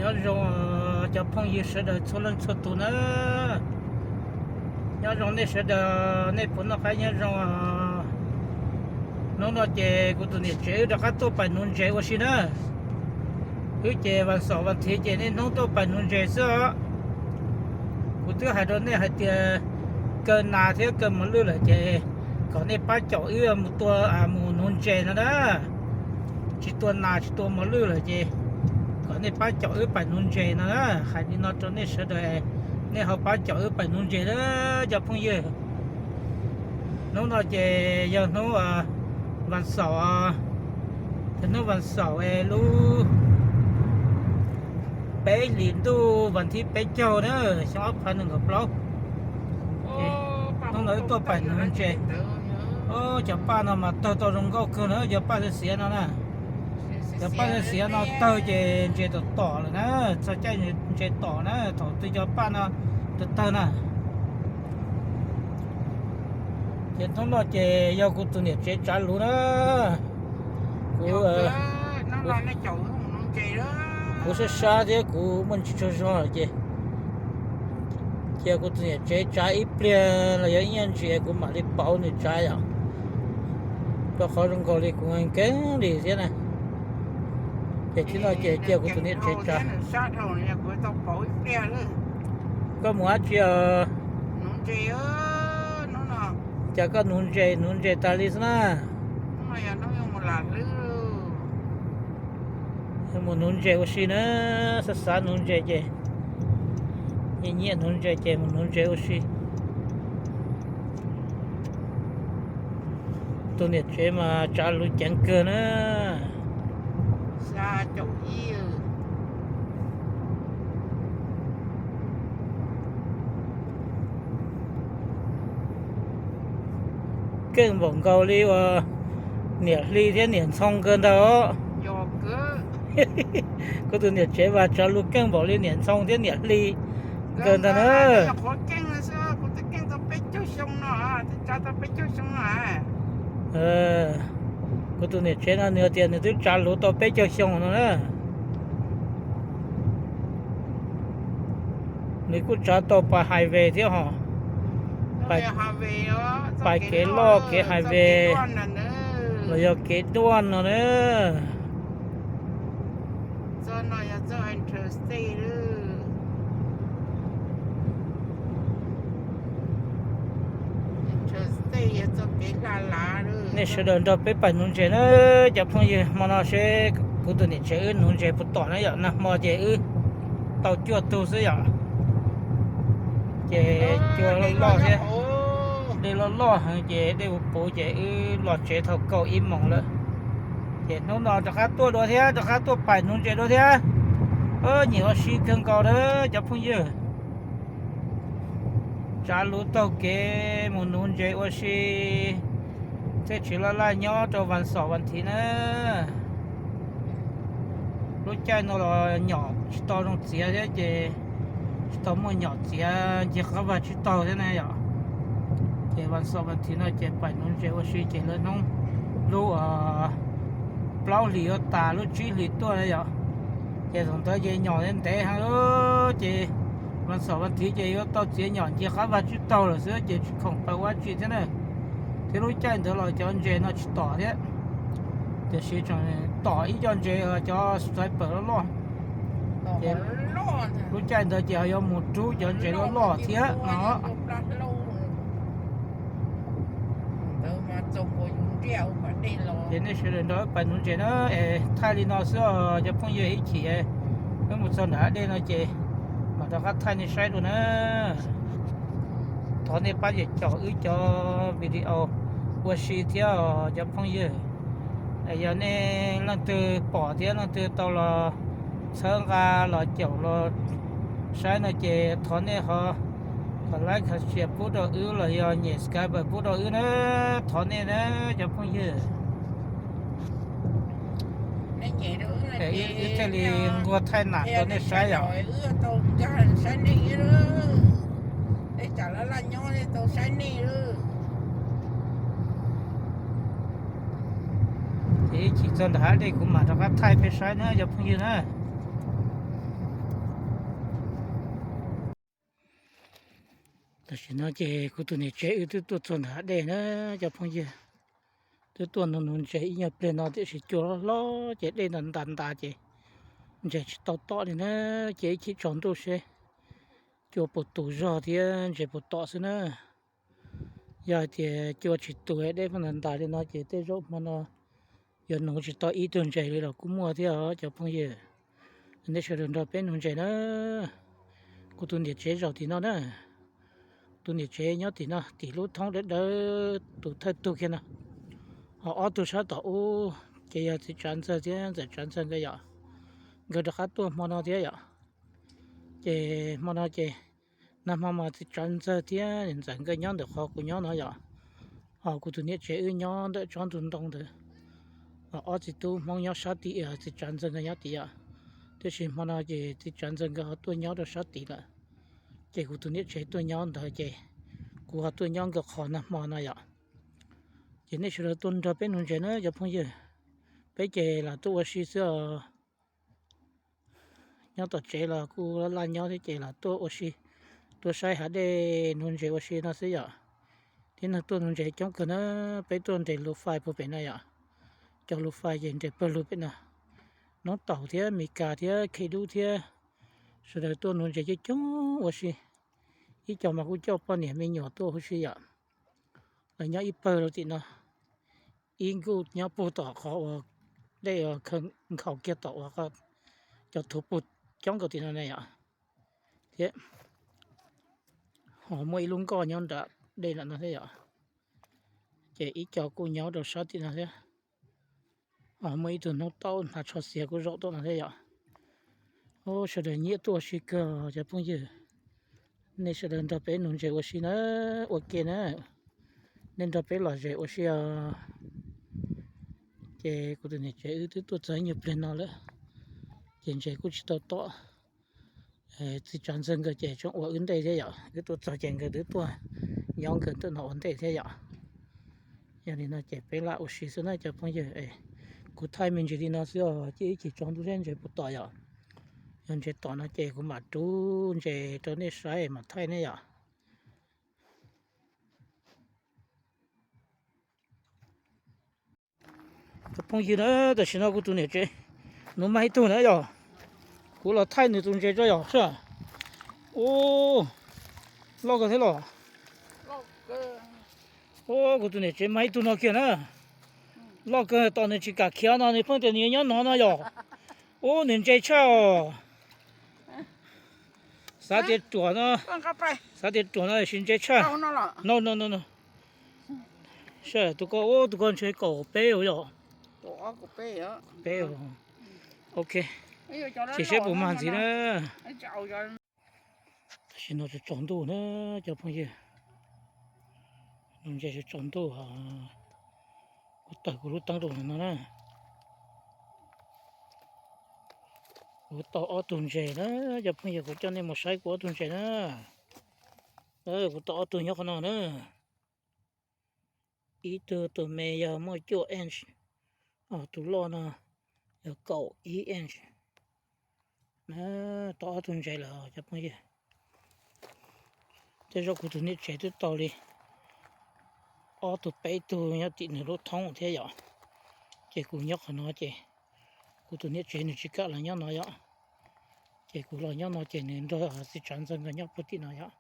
Nyob zoo cov phooj ywg sawv daws txhua leej txhua tus na. Nyob zoo nej sawv daws, nej puas noj qab nyob zoo? Hnub no ces kuv tus niam tsev wb rov qab tuaj pais nuv ntses ua si na. Wb ces vas xaum vas thiv ces niaj hnub tuaj pais nuv ntses xwb os. Kuv twb hais rau nej hais tias kaw nas thiab kaw mos lwj lawm ces kom nej pab caum wb mus tua, mus nuv ntses no na. Tsis tua nas tsis tua mos lwj lawm ces kom nej pab caum wb pais nuv ntses no na. Hais li no rau nej sawv daws, nej ho pab caum wb pais nuv ntses na cov phooj ywg. Hnub no ces yog hnub vas xaum, hnub vas xaum lub peb hlis ntuj vas thib peb caug na, xyoo ob phav nees nkaum plaub. Hnub no wb tuaj pais nuv ntses. Cov paj no mas tawg tau zoo nkauj kawg na, cov paj xiav xiav no na. Cov paj xiav xiav no tawg ces ntses tom tom lawm na, txog caij ntses tom na, thaum twg cov paj no tawg tawg na. Ces hnub no ces yog kuv tus niam tsev tsav luv na. Kuv, kuv sab sab thiab kuv muaj ntsis tsaug zog ces cia kuv tus niam tsev tsav ib pliag los yog ib nyuag ntsis kuv mam li pauv nws tsav yom. Rau qhov zoo nkaus li kuv nkees li thiab na. Ces tib no ces cia kuv tus niam tsev tsav. Koj mus dab tsi os? Cas koj nuv ntses nuv ntses tas li xwb na? Mus nuv ntses ua si na, xav xav nuv ntses ces, nyiam nyiam nuv ntses ces mus nuv ntses ua si. Tus niam tsev mas tsav luv ceev kawg na. Keej npaum nkaus li uas niam hli thiab niam ntxhoo nkawd ntag. Kuv tus niam tsev mas tsav luv keej npaum li niam ntxhoo thiab niam hli nkawd ntag na. Kuv tus niam tsev no nws tias nws twb tsav luv tau peb caug xyoo no na. Nws kuj tsav tau pas highway thiab hos, pas kev loj kev highway los yog kev duaj no na. Nej sawv daws nrog peb pais nuv ntses na cov phooj ywg. Hmo no seb kuv tus niam tsev wb nuv ntses puas tom na yom. Nag hmo ces wb tau cuaj tug xwb yom. Ces cua loj loj thiab, dej loj loj heev ces dej puv puv ces wb los tsev thaum kaum ib moos lawm. Ces hnub no rov qab tuaj dua thiab, rov qab tuaj pais nuv ntses dua thiab. Nyiam ua si kawg nkaus na cov phooj ywg. Tsav luv taug kev mus nuv ntses ua si, thiaj tsis laj laj nyob rau vas xaum vas thiv na. Lub caij no los nyom tsis tau zoo txiav thiab ces tsis tau muaj nyom txiav ncig qab vag tsib taug thiab na yom. Ces vas xaum vas thiv no ces pais nuv ntses ua si ces lawv hnub lub plaub hlis yuav tas lub tsib hlis tuaj na yom. Ces thaum ntawd ces nyom ntev heev lawm ces vas xaum vas thiv ces yuav tau txiav nyom ncig qab vag tsib taug lawm xwb ces tsis khoom pais ua dab tsi thiab na. Thiab lub caij ntawd los cov ntses no tsis tom thiab, tiam sis tseem tom ib co ntses cov striper loj loj. Ces lub caij ntawd ces ho yuav mus rub cov ntses loj loj thiab no. Ces nej sawv daws nrog wb pais nuv ntses na, es thaij li no xwb os cov phooj ywg, ib chim wb mus txog nram dej no ces mam rov qab thaij nej saib dua na. Thov nej pab caum wb cov video ua si thiab os cov phooj ywg. Yog nej leej twg pom thiab leej twg tau los txhawb nqa los caum los saib no ces thov nej ho kom like, share pub rau wb los yog nyem subscribe pub rau wb na. Thov nej na cov phooj ywg. Wb thiaj li nquag thaij nam rau nej saib yom. Ces ib chim txog nram hav dej kuv mam rov qab thaij peb saib na cov phooj ywg na. Tam sim no ces kuv tus niam tsev wb twb tuaj txog ntawm hav dej na cov phooj ywg. Twb tuaj nuv nuv ntses ib nyuag pliag no tiam sis cua hlob hlob ces dej ntas ntas ntas ces ntses tsis tau tom li na. Ces ib chim tsaus ntuj seb cua puas tus zog thiab ntses puas tom xwb na. Yog hais tias cua tsis tus dej pheej ntas ntas li no ces tej zaum hmo no yuav nuv tsis tau ib tug ntses li los kuj muaj thiab os cov phooj ywg. Nej sawv daws nrog peb nuv ntses na. Kuv tus niam tsev zaum tim no na. Tus niam tsev nyob tim no tim lub thoob dawb dawb tus thawj tug kiag no. Ho ob tug sab tom ub ces yog txiv Tsav Ntxawg thiab ntxawm Tsav Ntxawg nkawd yom. Nkawd rov qab tuaj hmo no thiab yom. Ces hmo no ces nag hmo mas txiv Tsav Ntxawg thiab ntxawm nkawd nyob ntawm qhov kuv nyob no yom. Ho kuv tus niam tsev wb nyob ntawm tsob ntug ntoo ntawd. Ho ob txiv tub Hmoob nyob sab tid, txiv Tsav Ntxawg nkawd nyob tid yom. Tiam sis hmo no ces txiv Tsav Ntxawg nkawd ho tuaj nyob rau sab tid lawm. Ces kuv tus niam tsev tuaj nyob ntawd ces kuv ho tuaj nyob nkawd qhov nag hmo no yom. Ces nej sawv daws tuaj nrog peb nuv ntses na cov phooj ywg. Peb ces lam tuaj ua si xwb os. Nyob tom tsev los kuj laj laj nyob thiab ces lam tuaj ua si, tuaj saib hav dej nuv ntses ua si no xwb yom. Tib neeg tuaj nuv ntses coob kawg na. Peb tuaj nres lus fais puag pem no yom. Cov lus fais ces nres pawg lug pem no. Noob Taum thiab Mes Kas thiab Khe Dub thiab sawv daws tuaj nuv ntses coob coob ua si. Ib co mas kuj coj poj niam me nyuam tuaj huv si yom. Lawv nyob ib pawg rau tim no, ib nkuj nyob puag tom qhov uas dej nkhaus kiag tom uas cov thuv puag coob nkaus tim no na yom. Thiab ho muaj ib lub nkoj nyob nram dej nram no thiab yom. Ces ib co kuj nyob rau sab tim no thiab. Ho muaj ib tug Noob Taum hnav tsho xiav kuj zaum tom no thiab yom. Sawv daws nyiam tuaj ua si kawg cov phooj ywg. Nej sawv daws nrog peb nuv ntses ua si na, ua ke na. Nej nrog peb lom zem ua si os. Ces kuv tus niam tsev wb twb tuaj txog ib nyuag pliag no lawm, ces ntses kuj tsis tau tom. Txiv Tsav Ntxawg nkawd ces tseem ua wb ntej thiab yom, wb tuaj txog ces nkawd twb tuaj nyob nkawd ntawm no ua ntej thiab yom. Yog li no ces peb lam ua si xwb na cov phooj ywg. Kuv thaij me ntsis li no xwb os, cia ib chim tsaus ntuj seb ntses puas tom yom. Yog ntses tom no ces kuv mam rub ntses rau nej saib mam thaij ne yom. Cov phooj ywg na, tam sim no kuv tus niam tsev nuv mas ib tug na yom. Kuv los thaij nws tus ntses tso yom. Ub, loj kawg thiab los. Ub, kuv tus niam tsev mas ib tug no kiag na. Loj kawg tom nws tsis kam khiav no nws pheej tias nws yuav nyob no no yom. Ub, nws ntse tshaj os. Xav tias ruam no, xav tias ruam no sis ntse tshaj. No no no no. Saib tus ko, ub, tus ko ntshe kaum peb yom. Peb, ok. Ces saib puas mag ntxiv na. Tam sim no tsaus ntuj na cov phooj ywg. Ntses tsaus ntuj, kuv tawm kuv lub teeb rau no na. Kuv tau ob tug ntses na cov phooj ywg, kuv coj nej mus saib kuv ob tug ntses na. Kuv tau ob tug nyob qhov no na. Ib tug tus me yog muaj cuaj inch, tus loj no yog kaum ib inch. Tau ob tug ntses lawm cov phooj ywg. Tej zaum kuv tus niam tsev twb tau li ob tug peb tug nyob tim nws lub thoob thiab yom. Ces kuv nyob qhov no ces kuv tus niam tsev nws tsis kam los nyob no yom. Ces kuv los nyob no ces nws nrog txiv Tsav Ntxawg nkawd nyob puag tim no yom.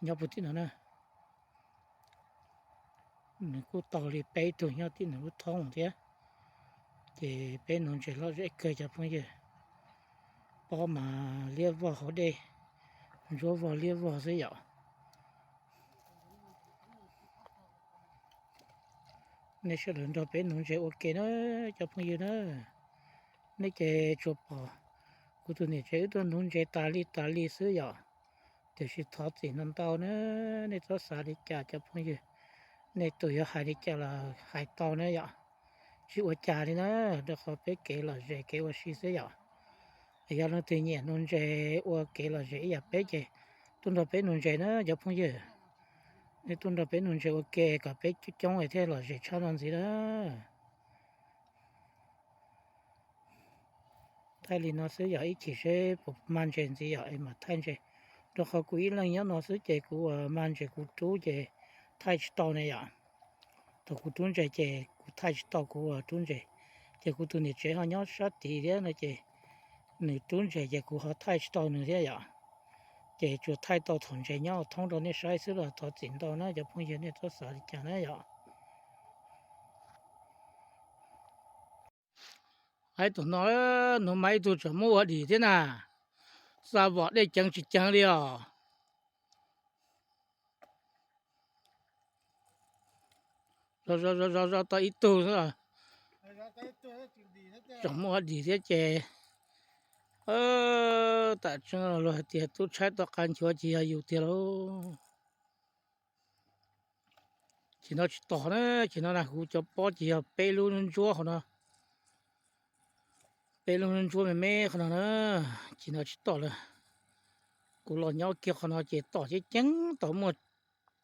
Nyob puag tim no na. Nws kuj tau li peb tug nyob tim nws lub thoob thiab. Ces peb nuv ntses lom zem kawg cov phooj ywg. Pob mas liab vog hauv dej, ntsuab vog liab vog xwb yom. Nej sawv daws nrog peb nuv ntses ua ke na cov phooj ywg na. Nej ces tsuas pom kuv tus niam tsev wb tuaj nuv ntses tas li tas li xwb yom. Tiam sis thov txim ntau ntau na, nej txhob xav li cas cov phooj ywg. Nej tus yuav hais li cas los hais tau na yom. Tsis ua cas li na, rau qhov peb kev lom zem kev ua si xwb yom. Yog leej twg nyiam nuv ntses ua kev lom zem ib yam peb ces tuaj nrog peb nuv ntses na cov phooj ywg. Nej tuaj nrog peb nuv ntses ua ke kom peb coob coob thiaj lom zem tshaj no ntxiv na. Thaij li no xwb yog ib chim seb puas mag ntses ntxiv yog es mam thaij ntses Rau qhov kuv ib leeg nyob no xwb ces kuv uas mag ntses kuv rub ces thaij tsis tau ne yom. Thaum kuv rub ntses ces kuv thaij tsis tau kuv uas rub ntses. Ces kuv tus niam tsev ho nyob sab tid thiab no ces nws rub ntses ces kuv ho thaij tsis tau nws thiab yom. Ces tsuas thaij tau thaum ntses nyob thoob rau nej saib xwb los thov txim ntau na cov phooj ywg, nej txhob xav li cas na yom. Ib tug no, nws mas ib tug tseem muab ua dim thiab na. Xa vom dej ceev tsis ceev li os. Zov zov zov zov tau ib tug xwb. Tseem muab ua dim thiab ces tam tseeb luag hais tias tub tshaib tau qab nchuav ces yog yus tiag lauj. Ces no tsis tom na, ces no na kuv cov pob ces yog peb lub ntsuab qhov no. Peb lub ntsuab me me qhov no na, ces no tsis tom lawm. Kuv los nyob kiag qhov no ces tom ceeb ceeb tau muaj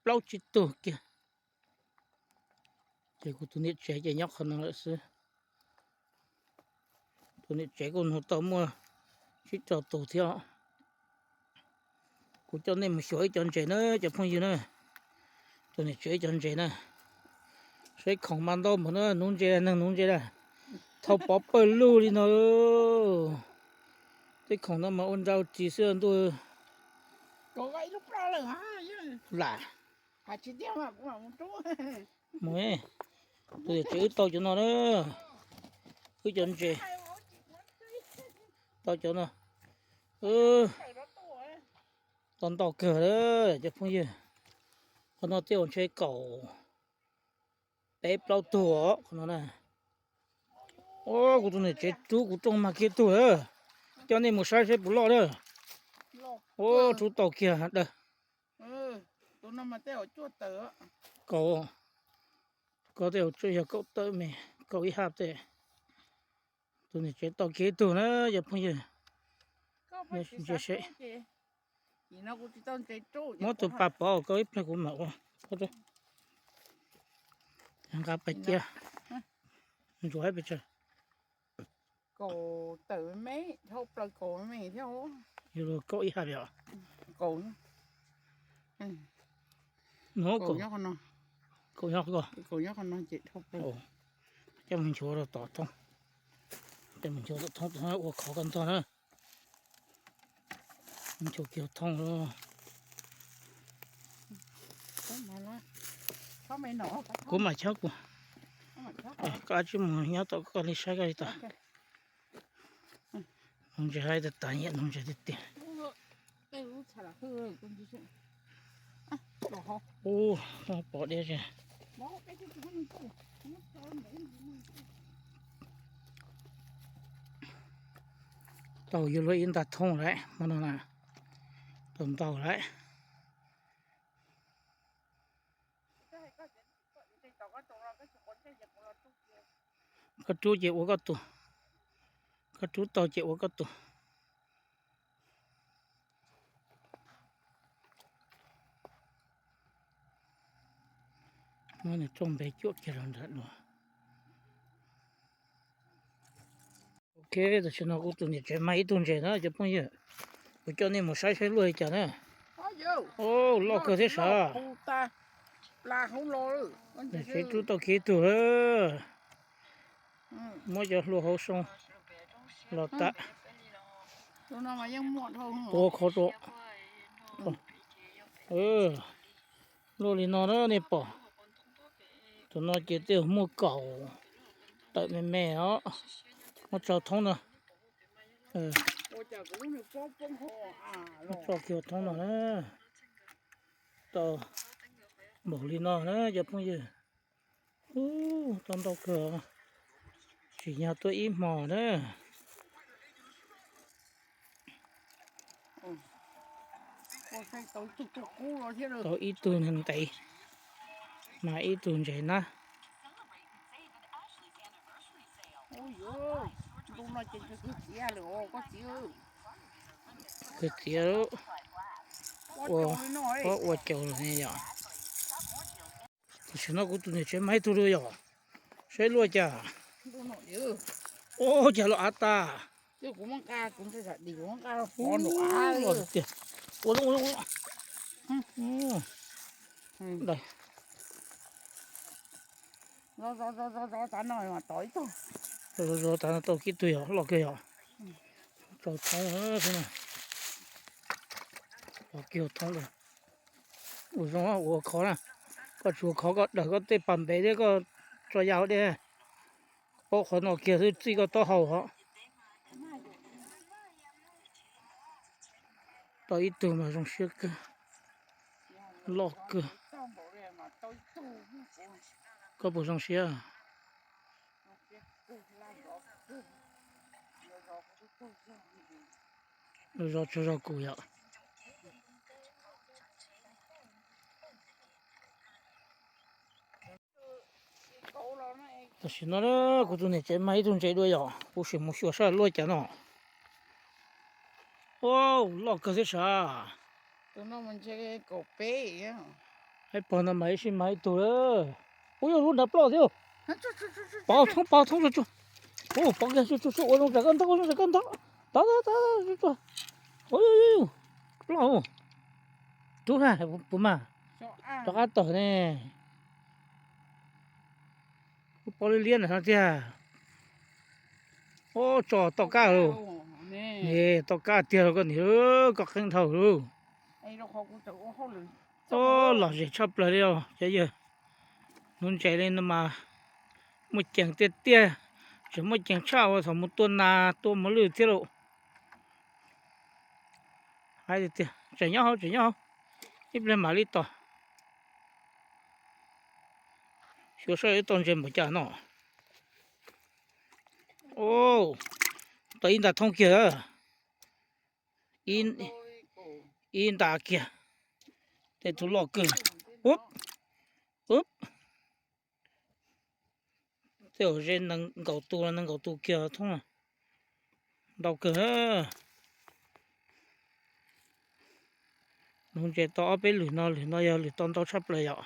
plaub tsib tug kiag. Ces kuv tus niam tsev ces nyob qhov no lawm xwb. Tus niam tsev kuj nug tau muaj tsib rau tus thiab. Kuv coj nej mus xyuas ib cov ntses na cov phooj ywg na. Tus niam tsev ib cov ntses na. Saib khoom mas ntau npaum na, nuv ntses, neeg nuv ntses na. Thau pov pawg lug li no. Tej khoom no mas ua nra ua ris xwb ntuj. Lam mus, tus niam tsev wb tau cov no na. Wb cov ntses. Tau cov no. Tau ntau kawg lawm cov phooj ywg. Qhov no tej zaum ntshe kaum peb plaub tug os qhov no na. Ua kuv tus niam tsev rub kuv rooj mag kiag tug lawm. Coj nej mus saib saib puas loj na. Ua rub tau kiag dawb. Kaum, koj tej zaum tsuas yog kaum tawm me, kaum ib hab tej. Tus niam tsev tau kiag ib tug na cov phooj ywg. Ntsia seb. Muab tus pas pov koj ib pliag kuv mam ua. Nqa pais cia. Ntsuas pes tsawg? Yog luag kaum ib hab li os. Nws kaum nyob ko. Coj mus nchuav rau tom thoob. Coj mus nchuav tom thoob, ua khov koj ntog na. Nchuav kiag thoob. Kuv mam chob kuv. Koj tsij mus nyob tom koj li saib koj li tas. Nuv ntses haib tas tas, nyiam nuv ntses tiag tiag. Ub, pom diab tsi. Tau yuav luag ib nta thoob lawm hmo no na. Tau ntau lawm. Koj rub ces ua koj tus. Koj rub tau ces ua koj tus. Muab nws rooj npe cuam kiag rau nram no. Ok, tam sim no kuv tus niam tsev mag ib tug ntses na cov phooj ywg. Kuv coj nej mus saib saib luaj li cas na. Loj kawg thiab sav. Niam tsev rub tau kiag ib tug lawm. Muab cov hlua hauv xyoo los tas. Tua khov rau. Luaj li no na nej pom. Tus no ces twb muaj kaum tawm me me os. Muab tso thoob no. Muab tso kiag thoob no na. Tau npaum li no na cov phooj ywg. Ub, tau ntau kawg. Tsim nyog tuaj ib hmos na. Tau ib tug ntev, mag ib tug ntses na. Kawg txiav, ua, ua caus lawm ne yom. Tam sim no kuv tus niam tsev mag ib tug dua yom. Saib luaj cas. Ua cas los av tas. Twb kuv muab nqa, kuv nqa di kuv muab nqa rau pov nram av. Ua zoo, ua zoo, ua zoo. Zov zov zov zov tav no mas tau ib tug. Zov zov tav no tau ib tug yom, loj kawg yom. Tso thoob xwb na. Los kiag thoob lawm. Ua zoo ua khov na. Koj tsis ua khov koj dawm koj tej pas npev thiab koj tso ya hauv dej. Paub qhov no kiag xwb txij koj taub hau hos. Tau ib tug mas zoo siab kawg, loj kawg. Koj puas zoo siab? Zov tsuag zog kuv yom. Tam sim no kuv tus niam tsev mag ib tug ntses dua yom, kuv sim mus xyuas saib luaj cas no. Ua, loj kawg thiab sav. Ib pog no mas ib sij mag ib tug lawm. Ua, yog lub nrad ploj thiab. Pov thoob, pov thoob tsuag tsuag. Ua, pov kiag tsuag tsuag, ua zoo tsam koj ntog, ua zoo tsam koj ntog. Tod, tod, tod, tsuag tsuag. Ua, loj, rub na, puas mag? Rov qab tawm ne. Kuv pov liab liab ntawm no tiag. Ua, tso toj kab lauj. Toj kab tiag lauj koj niam, koj qeeb dhau lauj. Ua, lom zem tshaj plaws li os cov yawg. Nuv ntses li no mas muaj ceem tiag tiag, tseem muaj ceem tshaj uas thaum mus tua nas tua mos lwj thiab lauj. Hais tiag tiag, tseem nyob hauv, tseem nyob hauv, ib pliag mam li tos. Xyuas saib ib tau ntses npaum cas no. Ua, tau ib nta thoob kiag, ib nta kiag. Tej tug loj kawg. Ub, ub. Tej zaum ze nees nkaum tus los nees nkaum tus kiag thoob. Ntau kawg. Nuv ntses tau ob peb lwm no, lwm no yog lwm tau ntau tshaj plaws yom.